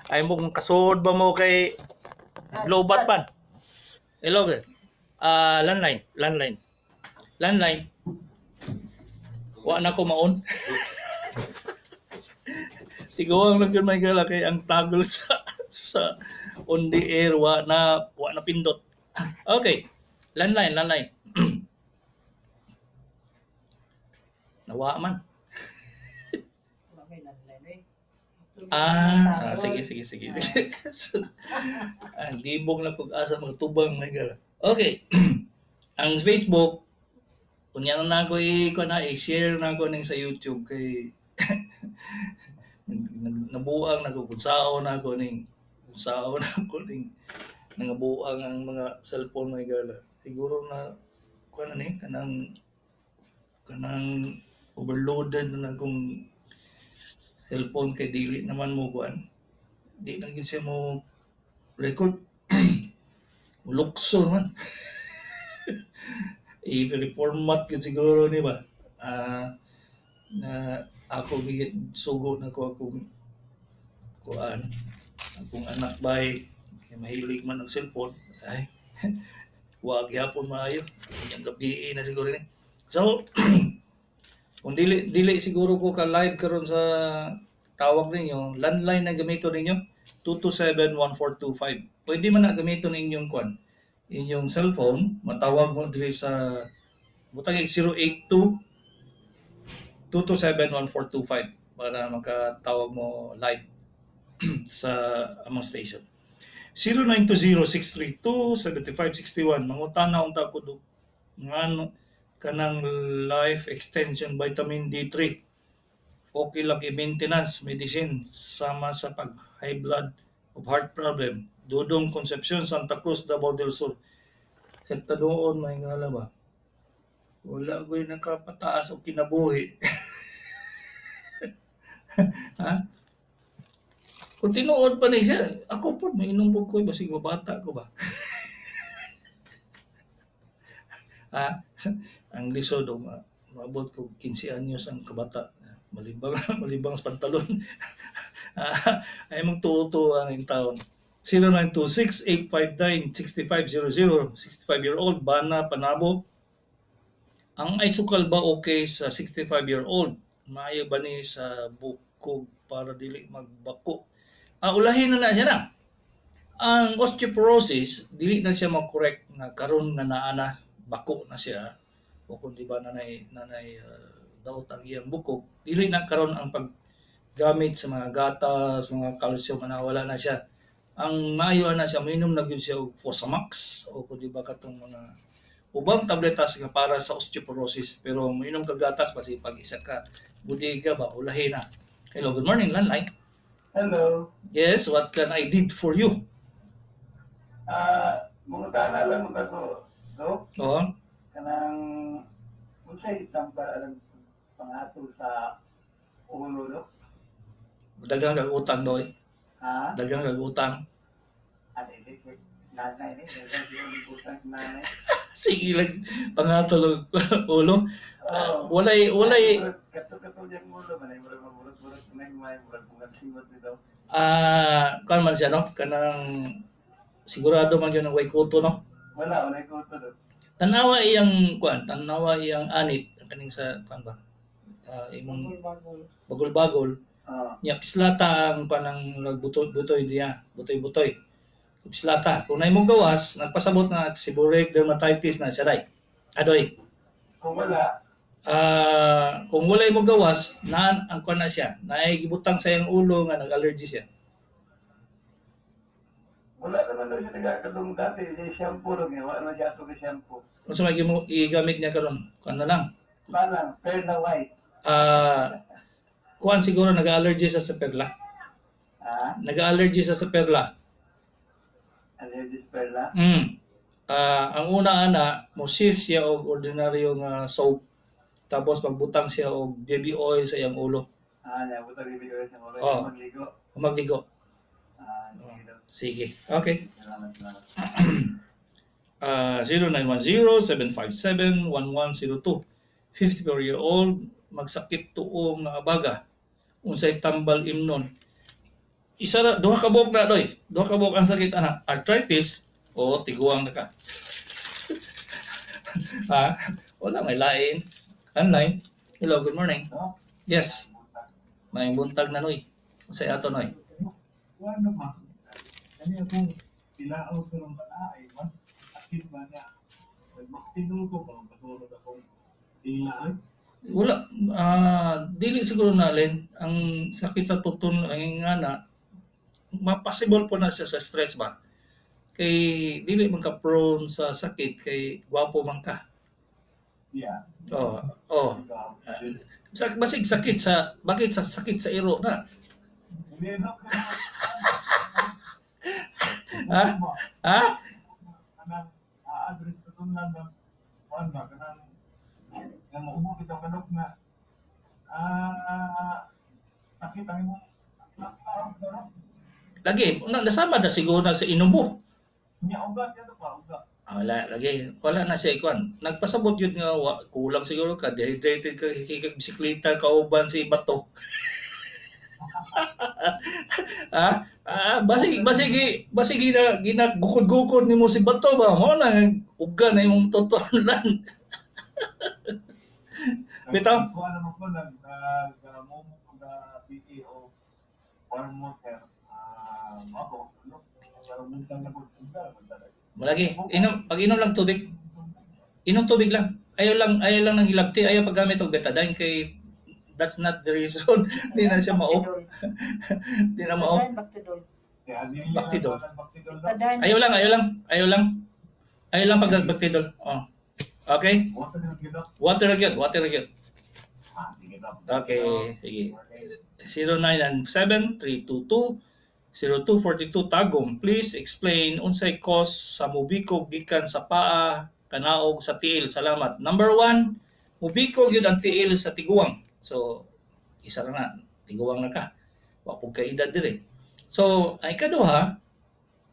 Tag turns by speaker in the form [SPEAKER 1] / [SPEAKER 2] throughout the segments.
[SPEAKER 1] Ay mo kung kasuod ba mo kay lobat man. Hello. Ah, landline, landline. Landline. Wa na ko maon. Tiguang lang yun may gala kay ang toggle sa on the air wa na pindot. Okay. Landline, landline. Nawa man.
[SPEAKER 2] Wala may landline eh.
[SPEAKER 1] Ah, sige, sige, sige. Ang libog na kog asa mga tubang may gala. Okay. Ang Facebook unya na nako i ko na i-share na ko ning sa YouTube kay nabuang na ko kung sao na ko ning kung sao na ko ning nangabuang ang mga cellphone may gala. Siguro na kuan na ni kanang kanang overloaded na akong cellphone kay dili naman mo kuan. Di na gyud siya mo record. Mulukso man. I-reformat gyud siguro ni ba. Na ako gigit sugo na ko akong kuan, akong anak bay kay mahilig man ang cellphone ay wa gyapon maayo unyang gabi na siguro ni. So kung dili dili siguro ko ka live karon sa tawag ninyo, landline na gamiton ninyo, 227-1425. Pwede man na gamiton ninyong kuan, inyong cellphone, matawag mo diri sa butang 082 227-1425 para makatawag mo live sa among station. 0920-632-7561. Mangutana unta ko do ngano kanang life extension vitamin D3 okay lang i-maintenance medicine sama sa pag high blood of heart problem. Dudong Concepcion, Santa Cruz, Davao del Sur. Sa doon may ngala ba? Wala ko'y nakapataas og kinabuhi. Ha? Kung tinuod pa ni siya, ako po, may inom po ko, basig mabata ko ba? Ha? Ang lisod, oh, maabot ko 15 anyos ang kabata. Malibang, malibang sa pantalon. Ay mong tuo ang taon. 0926-859-6500, 65-year-old, Bana Panabo. Ang isukal ba okay sa 65-year-old? Maayo ba ni sa bukog para dili magbako? Ulahin na na siya na. Ang osteoporosis, dili na siya ma-correct na karon nga naa na, bako na siya. O kung di ba nanay daot ang iyang bukog, dili na karon ang paggamit sa mga gatas, mga calcium, na wala na siya. Ang maayo na siya, mainom na gyud siya og Fosamax o kung di ba katong mga ubang tabletas nga para sa osteoporosis. Pero mainom ka gatas basi pag isa ka bodega ba, ulahin na. Hello, good morning, landline.
[SPEAKER 3] Hello.
[SPEAKER 1] Yes, what can I did for you?
[SPEAKER 3] Mangutana lang mo ako, no?
[SPEAKER 1] Oo.
[SPEAKER 3] Kanang unsay tambal alang pangatol sa ulo, no?
[SPEAKER 1] Daghang kag utang doy.
[SPEAKER 3] Ha?
[SPEAKER 1] Daghang kag utang.
[SPEAKER 3] Ano ini? Nanay ni, daghang yung utang nanay.
[SPEAKER 1] Sige lang pangatol og ulo. Walay walay
[SPEAKER 3] Kato-kato niyang ulo man ay murag maburot-burot may may murag bungan singot dito.
[SPEAKER 1] Kuan man siya no, kanang sigurado man yun ang way kuto no.
[SPEAKER 3] Wala, walay kuto do.
[SPEAKER 1] Tanawa iyang kuan, tanawa iyang anit ang kaning sa kuan ba? Imong
[SPEAKER 2] Bagol-bagol.
[SPEAKER 1] Bagol-bagol.
[SPEAKER 3] Oo.
[SPEAKER 1] Nya pislata ang panang nagbutoy-butoy diya, butoy-butoy. Pislata. Kung naimong gawas, nagpasabot na seborrheic dermatitis na siya day. Adoy.
[SPEAKER 3] Kung wala,
[SPEAKER 1] Kung wala imong gawas, naan ang kuan na siya. Naay gibutang sa iyang ulo nga nag-allergy siya.
[SPEAKER 3] Wala naman daw siya nagkakadong dati, siya shampoo lang niya, wala naman siya ato shampoo.
[SPEAKER 1] Kung sa may gigamit niya karon, kuan na lang.
[SPEAKER 3] Parang, Perla White.
[SPEAKER 1] Kuan siguro nag-allergy siya sa perla.
[SPEAKER 3] Ha?
[SPEAKER 1] Nag-allergy siya sa perla.
[SPEAKER 3] Allergy sa perla?
[SPEAKER 1] Ang una ana, mo shift siya og ordinaryo nga soap. Tapos magbutang siya og baby oil sa iyang ulo.
[SPEAKER 3] Ah, nabutang baby oil sa ulo.
[SPEAKER 1] Oo.
[SPEAKER 3] Magligo.
[SPEAKER 1] Magligo.
[SPEAKER 3] Ah, sige daw.
[SPEAKER 1] Sige. Okay.
[SPEAKER 3] Salamat, salamat.
[SPEAKER 1] 0910-757-1102. 54-year-old, magsakit tuong nga abaga. Unsay tambal imnon? Isa ra, duha ka buok na doy. Duha ka buok ang sakit ana, arthritis o tiguang na ka. Ha? Wala may lain. Online. Hello, good morning. Yes. May buntag na, noy. Unsay ato, noy?
[SPEAKER 4] Ano ba? Kani akong tilaw ko ng balaay, man. Sakit ba niya? Nagmaktinong ko ba? Patulog akong dila ay.
[SPEAKER 1] Wala, dili siguro na len ang sakit sa tuton ang ngana, ma-possible po na siya sa stress ba. Kay dili man ka prone sa sakit kay gwapo man ka. Oh. Sa basig sakit sa bakit sa sakit sa iro na.
[SPEAKER 4] Hindi na.
[SPEAKER 1] Ha? Ha?
[SPEAKER 4] Kanang address sa tunlan ng kuan ba kanang nga maubo bitaw kanok na sakit ang imong
[SPEAKER 1] Lagi na nasama na siguro na sa inubo.
[SPEAKER 4] Nya ugat yan pa ugat.
[SPEAKER 1] Ah, wala lagi, wala na siya ikuan. Nagpasabot yun nga wa, kulang siguro ka, dehydrated ka, kay bisikleta kauban si bato. Ah, ah, basig basig basig gina ginagukod-gukod nimo si bato ba, mo na uga na imong tutulan. Bitaw.
[SPEAKER 4] Kuan naman ko nag nag momo ko na PT o warm water mabo no pero buntag na ko uga.
[SPEAKER 1] Malagi, inom pag inom lang tubig. Inom tubig lang. Ayaw lang ng hilabti, ayaw paggamit og Betadine kay that's not the reason. Di na siya mao. Di na mao.
[SPEAKER 2] Bactidol.
[SPEAKER 1] Bactidol.
[SPEAKER 2] Betadine.
[SPEAKER 1] Ayaw lang, ayaw lang, ayaw lang. Ayaw lang pag Bactidol. Oh. Okay? Water again, water again. Okay, sige. 0997 322 0242, Tagum. Please explain unsay cause sa mubikog gikan sa paa kanaog sa tiil. Salamat. Number 1, mubikog yun ang tiil sa tiguang. So, isa ra na, tiguang na ka. Wa pud kay edad dire. So, ay kaduha,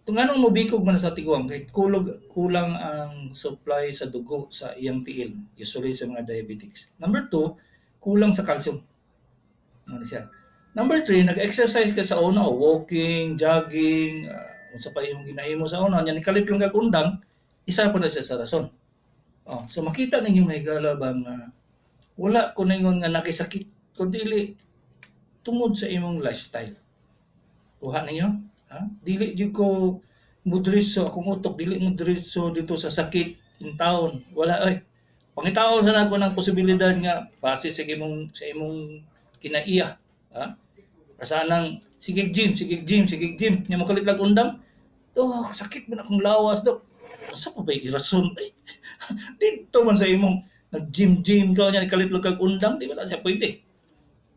[SPEAKER 1] kung anong mubikog man sa tiguang, kay kulang ang supply sa dugo sa iyang tiil, usually sa mga diabetics. Number 2, kulang sa calcium. Ano siya? Number 3, nag-exercise ka sa una, walking, jogging, unsa pa imong ginahimo sa una, nya nikalit lang kag undang, isa po na siya sa rason. Oh, so makita ninyo may gala bang wala ko ningon nga nakisakit, kundi tungod sa imong lifestyle. Kuha ninyo? Ha? Dili jud ko mudriso akong utok, dili mudriso dito sa sakit in town. Wala ay. Pangitaon sa nako ng posibilidad nga base sa imong kinaiya. Ha? Kasanang sige gym, sige gym, sige gym, nya mokalit lang undang. Oh, sakit man akong lawas do. Asa pa ba irason eh? Dito man sa imong nag-gym-gym ka nya kalit lang kag undang, di ba na siya pwede.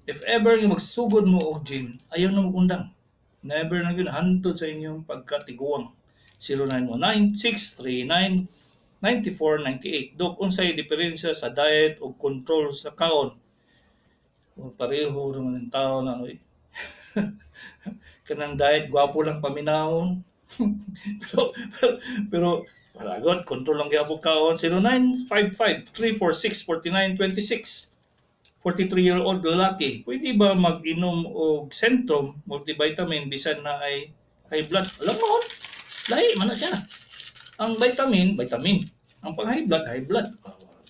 [SPEAKER 1] If ever nga magsugod mo og gym, ayaw na mag-undang. Never na yun, hantod sa inyong pagkatiguang. 0919-639-9498. Dok, unsay diferensya sa diet o control sa kaon? O, pareho naman ang tao na ano eh. Kanang diet, gwapo lang paminahon. Pero, pero, wala control lang gyapon kaon. 0955-346-4926. 43-year-old lalaki, pwede ba mag-inom og Centrum multivitamin bisan na ay high blood? Alam mo, lahi man na siya. Ang vitamin, vitamin. Ang pang high blood, high blood.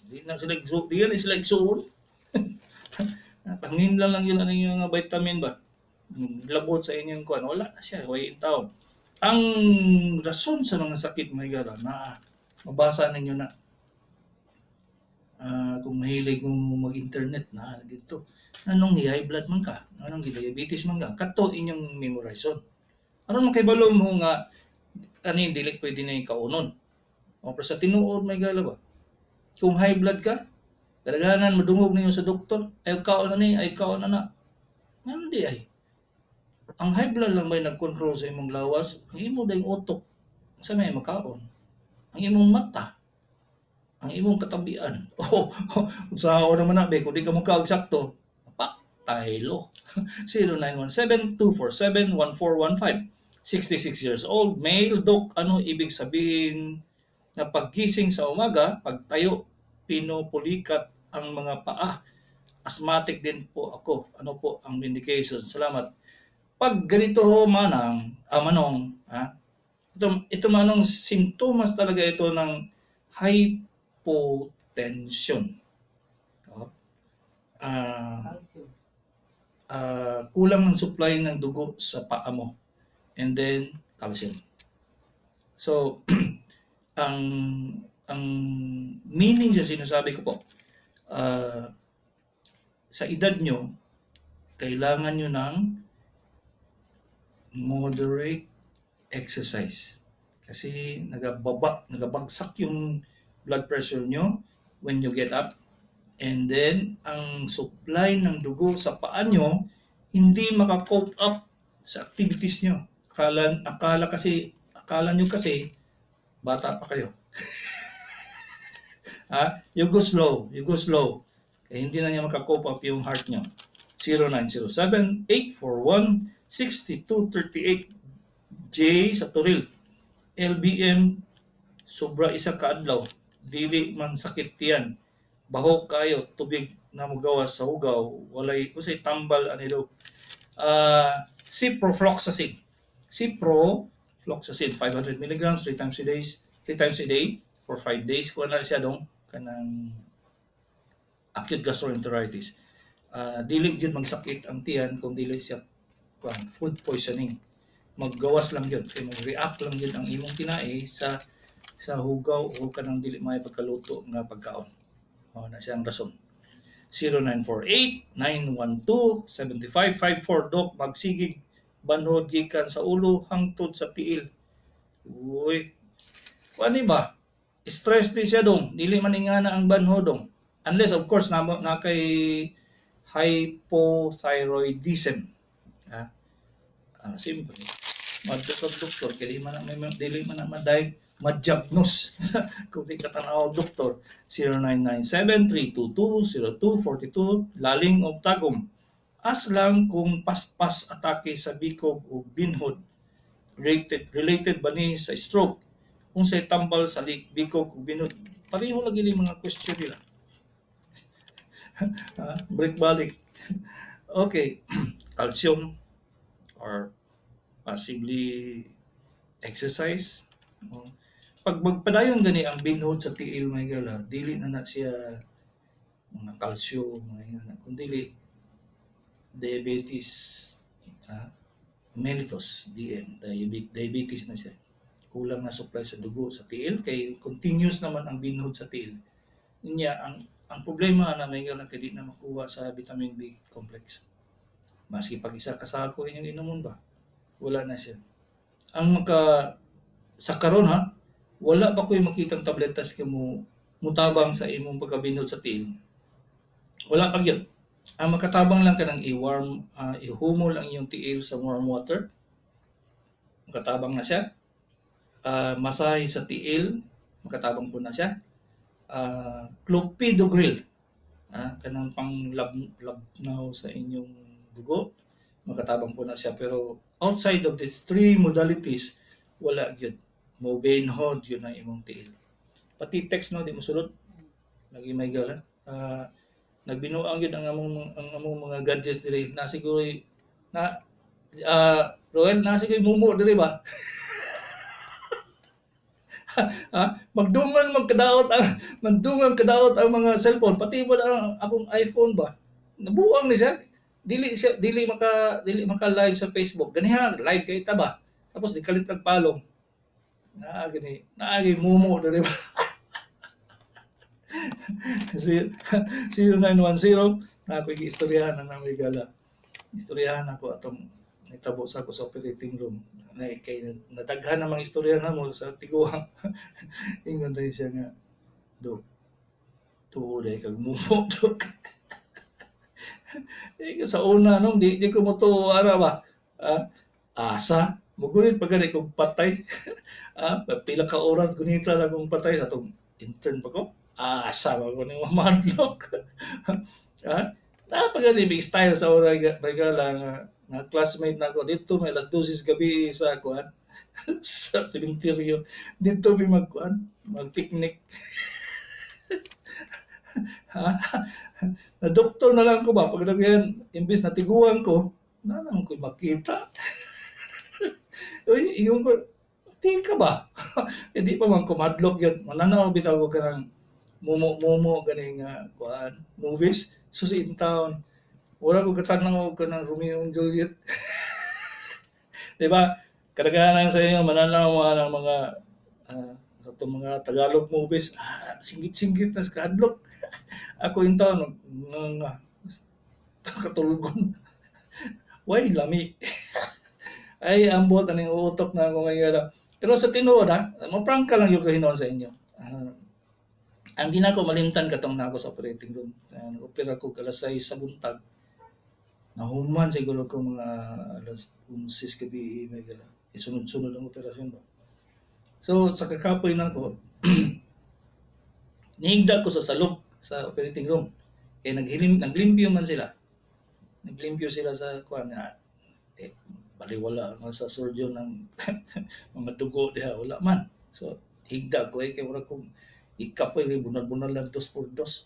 [SPEAKER 1] Di na sila igsuon. Pangin lang lang yun ano yung mga vitamin ba? Labot sa inyong kuan, wala na siya, way in taon. Ang rason sa mga sakit mga higala na mabasa ninyo na kung mahilig mo mag-internet na dito, anong high blood man ka, anong diabetes man ka, kato inyong memorizon. Aron makibalo mo nga kani dili pwede na kaunon. O pero sa tinuod may gala ba? Kung high blood ka, kadaghanan madungog ninyo sa doktor, ay kaon na ni, ay kaon na na. Ngano di ay? Ang high blood lang may nag-control sa imong lawas, ang imo dayong utok sa may makaon. Ang imong mata, ang imong katabian. Oh, sa ako naman na, be, kung di ka mukha sakto, pak, taylo. 0917-247-1415. 66 years old, male, Dok, ano ibig sabihin na paggising sa umaga, pagtayo, pinupulikat ang mga paa? Asthmatic din po ako. Ano po ang indication? Salamat. Pag ganito ho, manang, manong, ha? Ito manong, sintomas talaga ito ng hypotension. Oh.
[SPEAKER 2] Calcium.
[SPEAKER 1] Kulang ng supply ng dugo sa paa mo. And then, calcium. So, ang meaning sa sinasabi ko po, sa edad nyo, kailangan nyo ng moderate exercise. Kasi nagabagsak yung blood pressure nyo when you get up. And then, ang supply ng dugo sa paa nyo, hindi maka-cope up sa activities nyo. Akala nyo kasi, bata pa kayo. Ha? You go slow, you go slow. Kaya hindi na niya maka-cope up yung heart nyo. 0907-841-6238. J sa Toril. LBM, sobra isa ka adlaw. Dili man sakit tiyan. Baho kayo, tubig na mugawas sa hugaw. Walay, usay tambal ani do. Ciprofloxacin. Ciprofloxacin, 500 milligrams, 3 times a day, 3 times a day for 5 days. Kuha na siya dong kanang acute gastroenteritis. Dili gyud magsakit ang tiyan kung dili siya kuan food poisoning. Maggawas lang gyud kay mag-react lang gyud ang imong tinai sa hugaw o kanang dili may pagkaluto nga pagkaon. Mao na siyang rason. 0948-912-7554. Dok, magsigig banhod gikan sa ulo hangtod sa tiil. Uy. Kuan ba? Stress di siya dong. Dili man ingana ang banhod dong. Unless of course na na kay hypothyroidism. Ha? Simple. Madto sa doktor kay di man na maday ma-diagnose kung di ka tanaw doktor. 0997-322-0242. Laling og Tagum. As lang kung paspas atake sa bikog o binhod. Related ba ni sa stroke? Unsay tambal sa bikog ug binhod? Pareho lagi ni mga question nila. Break balik. Okay. Calcium or possibly exercise. Oh. Pag magpadayon gani ang binhod sa tiil, may gala, dili na na siya mga calcium, mga ingana, kun dili diabetes mellitus, DM, diabetes na siya. Kulang na supply sa dugo sa tiil kay continuous naman ang binhod sa tiil. Unya ang problema na may gala kay di na makuha sa vitamin B complex. Maski pag isa ka sako inyong inumon ba, wala na siya. Ang maka sa karon ha, wala pa ko'y makitang tabletas kay mo mutabang sa imong pagkabinhod sa tiil. Wala pa gyud. Ang makatabang lang kanang i-warm, ihumol ang iyong tiil sa warm water. Makatabang na siya. Masahe sa tiil, makatabang po na siya. Clopidogrel, kanang pang labnaw sa inyong dugo, makatabang po na siya. Pero outside of these three modalities, wala gyud. Mo-benhod yun ang imong tiil. Pati text no, di mo sulod. Lagi may gala. Nagbinuang gyud ang among mga gadgets diri. Na siguro na Roel, na siguro mumo diri ba? Ha? Magdungan kadaot ang mga cellphone, pati ba ang akong iPhone ba? Nabuang ni siya. Dili siya dili maka live sa Facebook. Ganiha live kay ta ba? Tapos di kalit nagpalong. Naa gani, naa gani mumo diri ba? 0910 na ako giistoryahan na nang gala. Istoryahan ako atong nitabo sa ako sa operating room. Na kay nadaghan namang istorya na mo sa tiguang. Ingon dahil siya nga, "Dok, tuo dahil kag mumo, dok." Eh, sa una nung di ko mo tuo ara ba. Asa mugunit pa gani kog patay. Pila ka oras gunita lang kong patay sa atong intern pa ko. Asa ba ko ni mamadlok. Naa pa gani big style sa una regala nga classmate nako dito may alas 12 sa gabi sa kuan sa sementeryo dito mi magkuan mag-picnic. Ha? Na doktor na lang ko ba pag nagyan imbes na tiguan ko. Na naman ko'y makita. Uy, ingon ko, tika ba? Hindi pa man kumadlok yun. Mananaw bitaw ko kanang mumo-mumo ganing kuan movies. So in town, wala ko katanaw kanang Romeo and Juliet. Di ba? Kadaghanan sa inyo mananaw mga ng mga sa itong mga Tagalog movies, singgit-singgit na sa kadlok. Ako in town, nga katulgon. Way lami. Ay, ambot aning utok na ako may. Pero sa tinuod ha, maprangka lang yung kahinon sa inyo. Ang di na ako malimtan katong na ako sa operating room. Nag-opera ko alas 6 sa buntag. Nahuman siguro ko mga alas 11 gabi may gala. Isunod-sunod ang operasyon ba. So sa kakapoy na ako, nihigda ko sa salop sa operating room. Kay naglimpyo man sila. Naglimpyo sila sa kuan nga eh, baliwala man sa surgeon ng mga dugo diha, wala man. So higda ko eh kay murag kong ikapoy kay bunal-bunal lang dos por dos.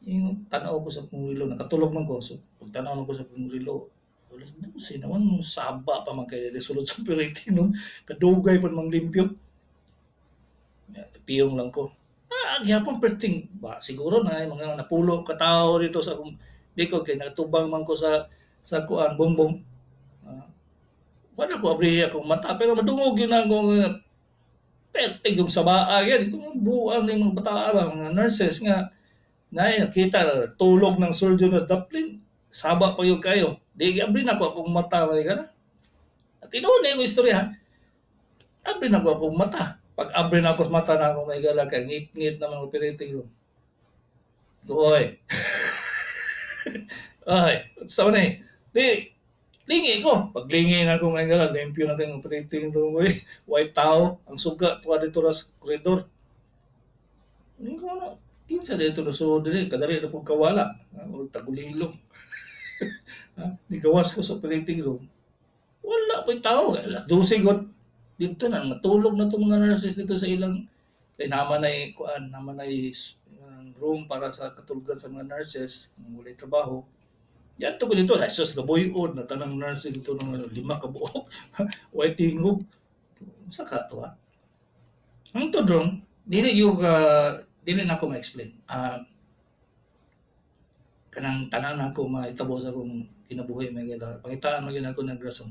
[SPEAKER 1] Yung tanaw ko sa akong relo, nakatulog man ko. So pag tanaw ko sa akong relo, alas 12 naman, saba pa man kay sulod sa operating room. Kadugay pa mang limpyo. Piyong lang ko. Gihapon perting ba siguro na mga napulo ka tawo dito sa akong likod kay natubang man ko sa kuan bongbong. Wala ko abrihi akong mata pero madungog yun ako perting yung sabaa yan. Kung buang ni mga bataa ba, mga nurses nga na nakita tulog ng surgeon na daplin, saba pa yun kayo. Di abri na ko akong mata may kana. At tinuod na yung istorya. Abri na ko akong mata. Pag abri na ako mata na ako may gala kay ngit-ngit naman operating room. Oy. Ay, sa ni? Di lingi ko. Pag lingi na ako may gala, limpyo na kayong operating room. Oy, white tao, ang suga tuwa dito ra sa koridor. Hindi ko na, kinsa dito na sulod dili, kadali na pong kawala. O tagulilong. Nigawas ko sa operating room. Wala pa tao. Alas 12 god. Dito na, matulog na itong mga nurses dito sa ilang kay naman ay kuan, naman ay room para sa katulugan sa mga nurses kung walay trabaho. Yan to ko dito, ay sus gaboyod na tanang nurse dito ng 5 ka buok. Way tingog. Sa ka to ha? Ang tudrong, dili yung dili na ako ma-explain. Kanang tanan ako mahitabo sa akong kinabuhi may gala. Pangitaan man gyud ako nag rason.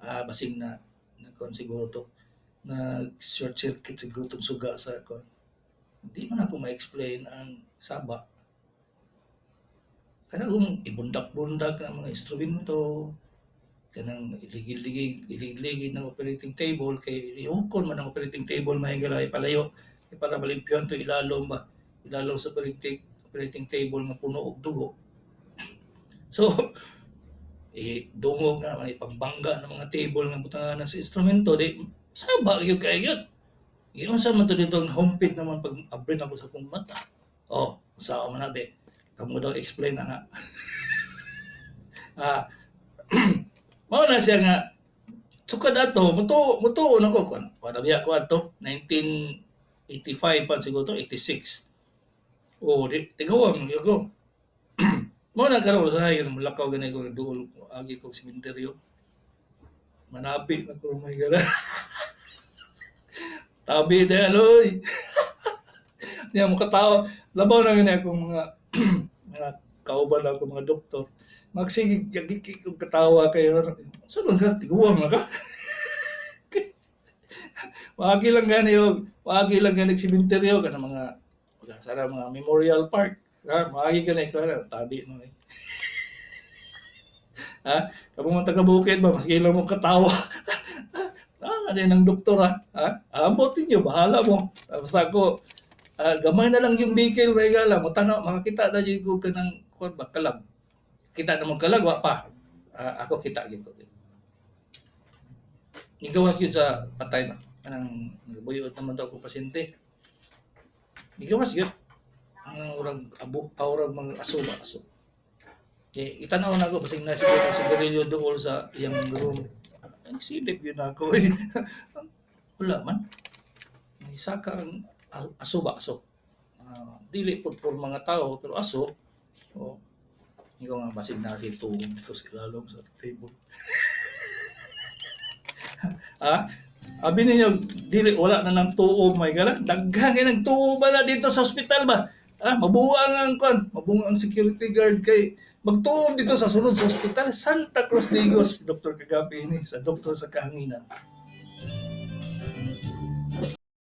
[SPEAKER 1] Basing na nagkuan siguro to. Na short circuit siguro tong suga sa kuan. Di man ako ma-explain ang saba. Kanang kung ibundak-bundak ng mga instrumento, kanang iligid-ligid ng operating table, kay ihukon man ang operating table may gala ipalayo kay para malimpyuhan to ilalom ba, ilalom sa operating table nga puno og dugo. So dungog na may pangbangga ng mga table nga butanganan sa instrumento, di saba gyud kay yun. Giunsa man to dito ang humpit naman pag abri na ko sa akong mata. Oh, sa man na be. Kamo daw explain na nga. Mao na siya nga sukad ato mutuo na ko kun. Wala biya ko ato 1985 pa siguro to, 86. Oh, di tigawa man gyud ko. Mao na karon sa ayon mulakaw gani ko duol agi kog sementeryo. Manabi na ko may gara. Tabi na loy. Niya mo katawa. Labaw na gani akong mga mga kauban ako mga doktor. Magsige gagiki kog katawa kayo. Sa man ka tiguwang na ka. Maagi lang gani og maagi lang gani sementeryo kana mga sana mga memorial park. Ha, maagi gani ka tabi no. Ha, kamo man taga bukid ba maski lang mo katawa. Ah, din ang doktor ha. Ha? Ambot ninyo, bahala mo. Tapos ako, gamay na lang yung bikil regala mo tanaw makakita na jud ko kanang kuan ba kalag. Kita na mo kalag wa pa. Ako kita gyud ko. Nigawas gyud sa patay ba. Kanang nagabuyot naman daw ako pasyente. Nigawas gyud. Ang urag abo, urag mga aso ba aso. Kay itanaw na ako basig na siguro sigarilyo dool sa iyang room. Ang silip yun ako eh. Wala man. May saka ang aso ba aso. Dili po por mga tao pero aso. Oh. Ikaw nga basig na si tuom dito sa ilalom sa table. Ah, abi ninyo dili wala na nang tuo, may gala. Daghan kay nagtuo ba na dito sa ospital ba? Ah, mabuang ang kwan, mabuang ang security guard kay magtuo dito sa sulod sa ospital Santa Cruz Digos. Dr. Kagabi ini sa doktor sa kahanginan.